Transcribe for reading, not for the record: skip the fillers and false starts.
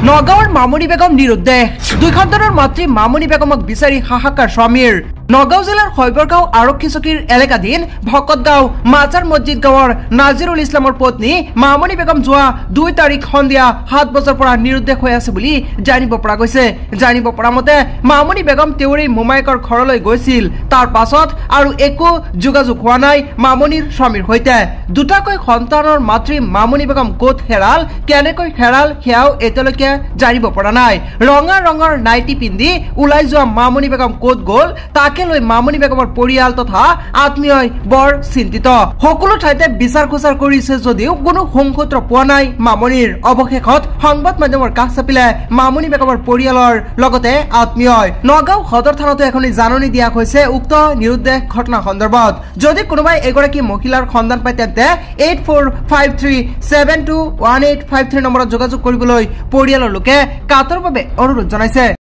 নগাঁৱৰ মামণি বেগম নিৰুদ্দেশ। দুই সন্তানৰ মাতৃ মামণি বেগমক বিচাৰি হাহাকাৰ স্বামীৰ। নগাঁও জিলাৰ শৈবৰগাঁও আৰক্ষী চকীৰ এলেকাধীন ভকতগাঁও মাজাৰ মছজিদ গাঁৱৰ নাজিৰুল ইছলামৰ পত্নী মামণি বেগম যোৱা 2 তাৰিখ সন্ধিয়া 7 বজাৰ পৰা নিৰুদ্দেশ হৈ আছে বুলি জানিব পৰা গৈছে। জানিব পৰা মতে মামণি বেগম তেওঁৰে মোমায়েকৰ ঘৰলৈ গৈছিল, তাৰ পাছত আৰু একো যোগাযোগ হোৱা নাই মামণিৰ স্বামীৰ সৈতে। দুটাকৈ সন্তানৰ মাতৃ মামণি বেগম ক'ত হেৰাল, কেনেকৈ হেৰাল সেয়াও এতিয়ালৈকে জানিব পৰা নাই। ৰঙা ৰঙৰ নাইটি পিন্ধি ওলাই যোৱা মামণি বেগম ক'ত গ'ল তাকে লৈ মামণি বেগমৰ পৰিয়াল তথা আত্মীয়ই বৰ চিন্তিত। সকলো ঠাইতে বিচাৰ খোচাৰ কৰিছে যদিও কোনো সংসূত্ৰ পোৱা নাই মামণিৰ। অৱশেষত সংবাদ মাধ্যমৰ কাষ চাপিলে মামণি বেগমৰ পৰিয়ালৰ লগতে আত্মীয়ই। নগাঁও সদৰ থানাতো এখনি জাননী দিয়া হৈছে উক্ত নিৰুদ্দেশ ঘটনা সন্দৰ্ভত। যদি কোনোবাই এগৰাকী মহিলাৰ সন্ধান পায় তেন্তে 8453721853 নম্বৰত যোগাযোগ কৰিবলৈ পৰিয়ালৰ লোকে কাতৰ বাবে অনুৰোধ জনাইছে।